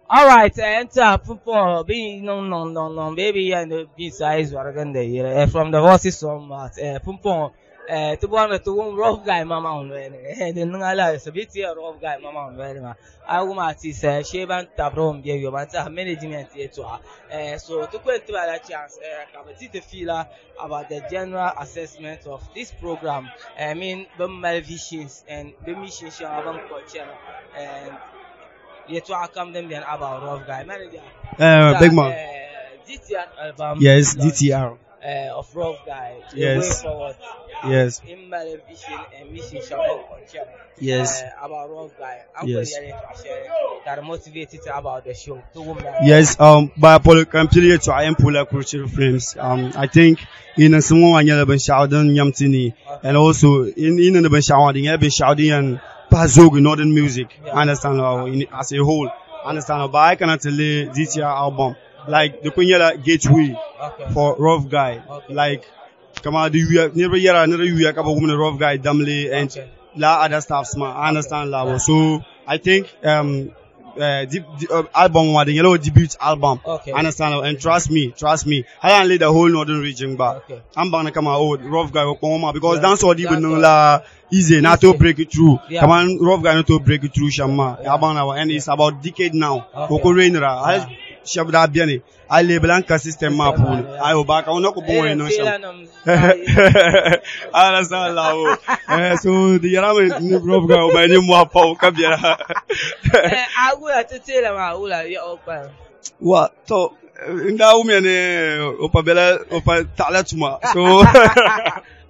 All right, n tiɛha pumpɔŋɔ bɛ yi niŋ niŋ niŋ niŋ bee bɛ yɛli ni binsi a yi zɔri gindi yili eh, from the horse's own mouth eh, pumpɔŋɔ eh, ti bɔri ni ti wum rough guy maŋmaŋ noli ni eh, di niŋ alahichi bɛ ti yɛli rough guy maŋmaŋ noli ni maa a yi wum artist eh, shee ban tabiri o n-be yoma n tiɛha management yɛltɔɣa eh, so ti ku yɛn ti ba la chance eh, ka bɛ ti ti fiila about the general assessment of this program I mean bɛ mali visions and bɛ mission shɛŋa bɛ ni kpuɣi chana and yɛltɔɣa kam din beni about Rough Guy manager. Big man. DTR album. Yes, launch, DTR. Of Rough Guy. The Yes. way forward. Yes. In mali vision and mission shɛŋa bɛ ni kpuɣi chana. Yes. About Rough Guy. An Yes. kuli yɛli yɛltɔɣa shɛli ka di motivate ti about the show. Ti wum la. Yes, by Paul Kampili to I am Pula Culture Frames. I think in a small one yellow ben shouting Yamtini, and also in the ben shouting, yeah, ben shouting and Pazog Northern music. Understand in, as a whole. Understand, but I cannot tell the DTR album. Like the Kunyala gateway for Rough Guy. Okay. Like, come on, the year, never year, another year, couple women, Rough Guy, Damle, and la other stuff, man. I understand, la. So I think, the album one, the yellow debut album. Okay. Understand? And trust me. I don't lead the whole northern region, but Okay. I'm gonna come out oh, Rough Guy Oklahoma because Yeah. dance all the Dance no all. la easy not to Easy. break it through. Yeah. Come on, Rough Guy not to break it through, Shama. Yeah. And it's about decade now. Okay. Koko Rainra. I Yeah. Shabda Biani. I label and system map. System, yeah. I obaka unako Eh, no Taylor Shama. nam- I understand lao. So the Yarama Rough Guy my name wa pa kabiara. Eh, a wula ti Taylor maa wula ya o kpalim. Wa to nda umene opa bela opa taala tuma. So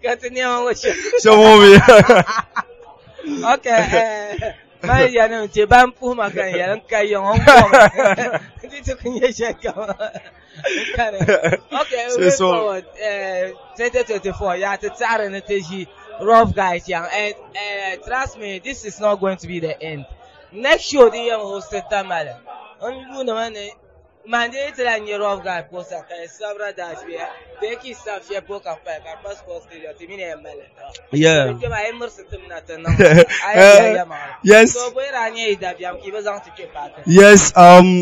Ka ti nɛma ŋɔ shɛm. so mo mi. Okay, manager nim che ban puhi ma ka n yɛli n ka yiŋ n kɔŋ. Di ti ku nyɛ shɛli kam. N kani. Okay, So, way so- forward, 2024, yaa ti taɣiri ni ti ʒi Rough Guy chaŋ. And trust me, this is not going to be the end. Next show din yɛn hosti Tamale. N yuuni ma ni Mande ti lahi nyɛ Rough Guy poster ka di sabira dash bee bee ki sab shɛli polo ka paya ka di pa sports stadium ti mini yɛn mali. Yeah. Kpɛma a yi mirisi tim na ti niŋ. A yi yɛli yɛlimaŋli. Yes. So bɔ yɛra nyɛ yi dabiɛm ka yi bi zaŋ ti kpe paaki. Yes,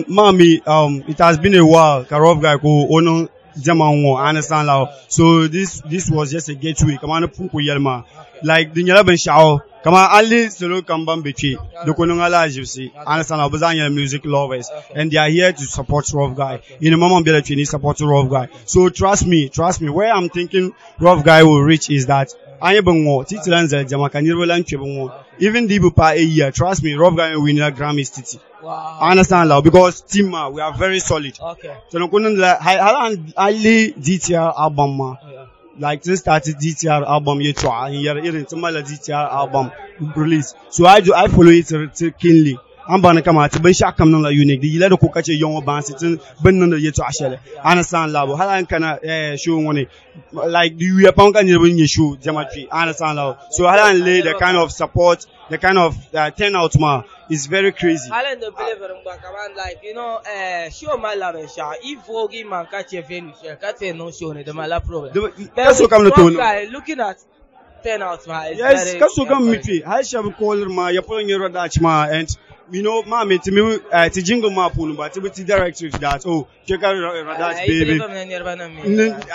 mommy, it has been a while. Ka Rough Guy ko ono jama ŋɔ, I understand now. So this was just a gateway. Kama ni pun ko yɛlima. Like the nyɛla binshaɣu. Kama ali salo kam ban be kpe. Di ku niŋ ala ʒibisi. I understand now. Bɛ zaa nyɛla music lovers and they are here to support Rough Guy. You know, mama bela kpe ni support Rough Guy. So trust me. Where I'm thinking Rough Guy will reach is that an ye bin ŋɔ titi lan zali jama ka niriba lan kpe bin ŋɔ. Even the pa a year, trust me, Rough Guy will win a Grammys titi. Wow. I understand now because team ma, we are very solid. Okay. So no kunun la highly DTR album ma. Yeah. Like this started DTR album ye twa and year irin tumala DTR album release. So I follow it to keenly. An bana kama ti bin shak kam la unique. Di yila ko kace yongo ban sitin bin nan da ye twa shele. I understand la bo halan kana show ngoni like the we pon kan ni show jama twi. I understand la. So halan lay the kind of support, the kind of turnout ma is very crazy. Halan da believer ngba kaman like you know show my love and sha if vogi man ka che venue share ka te no show ne de ma la problem. Kaso kam no Rough to Guy looking at turnout ma is Yes, very kaso kam encouraging. mitwi. Har shabu kolir ma ya pon yero da ma and you know, ma me ti me ti jingle ma punu ba ti ti directive that oh check out that baby.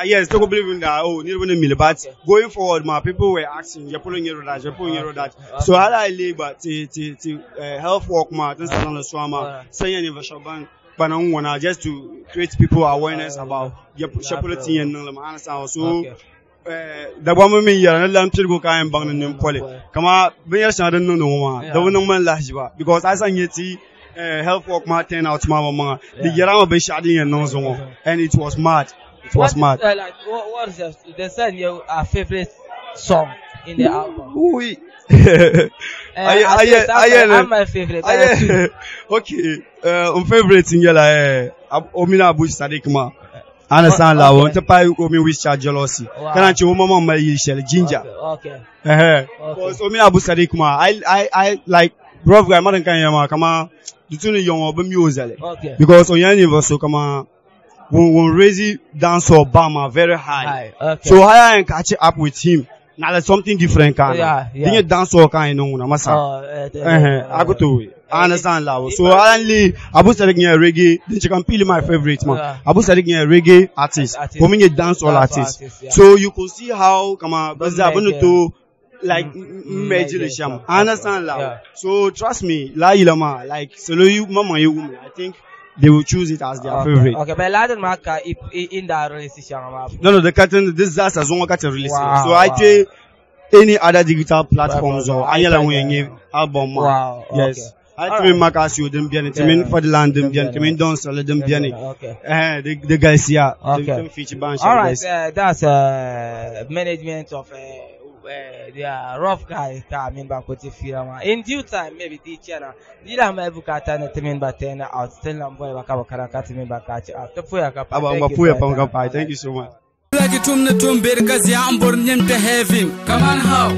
Yes, to go believe in that. Oh, nirba ne mile but going forward ma people were asking ya pon yero that, ya pon yero that. So how I labor ti ti ti health work ma this is on the swama say any vashaban bana just to create people awareness about ya shapolo ti yen ma understand so da ba mu min yɛra ni lan piligu ka yɛn baŋ ni nin pɔli kama binyɛr shɛŋa din niŋdi ŋɔ maa di bi niŋ man lahiʒiba because a san nyɛ ti health work maa turn out maa maŋa di yɛra ma binshɛɣu din yɛn niŋ zuŋɔ and it was mad. It was mad. Like, what is the song your favorite song in the album? Ooh. I'm my favorite. Okay. Favorite nyɛla Omina Abu Sadiq ma. Understand la won te pa o mi wish jealousy. Kana che o mama ma yi shele ginger. Okay. Because Omina Abu Sadiq ma I like Rough Guy ma kan yama kama dutuni yongo be mi ozele. Okay. Because on universal kama when raise dance or bama very high. Okay. So higher and catch up with him. Now there's something different kind. Yeah, yeah. Dinye dance or kind no na masa. I go to I understand now. So I Abu Sadiq nye reggae. Then you can peel my favorite man. Yeah. Abu Sadiq nye reggae artist. Artist. For me, dancehall Dancehall artist. artist, yeah. So you could see how come on, But to like Mm, mm, yeah. I understand now. Yeah. So trust me, la ilama like solo you mama you woman. I think they will choose it as their Okay, favorite. Okay, but later ma ka in da release shanga ma. No, the curtain this that's as one cut release. Wow, so I wow. say any other digital platforms or Platforms, anyala iPad, when yeah. album ma. Wow. Yes. Okay. I All think right. Marcus you them biani, I mean Yeah. for the land them Them biani, I mean biani. Don Sale them biani. Okay. Eh, the guys here, Okay. them feature bunch All of right, guys. that's management of the rough guy ka min ba ko ti fira ma. In due time maybe teacher na dila ma bukata na timin ba tena out still na boy ba ka ba kara ka timin ba ka ci out. Tafuya ka pa. Aba, Thank you puya for pa your time. pa. Thank you so much. Like tum na tum bir ka ziya ambur nyim te heavy. Come on how?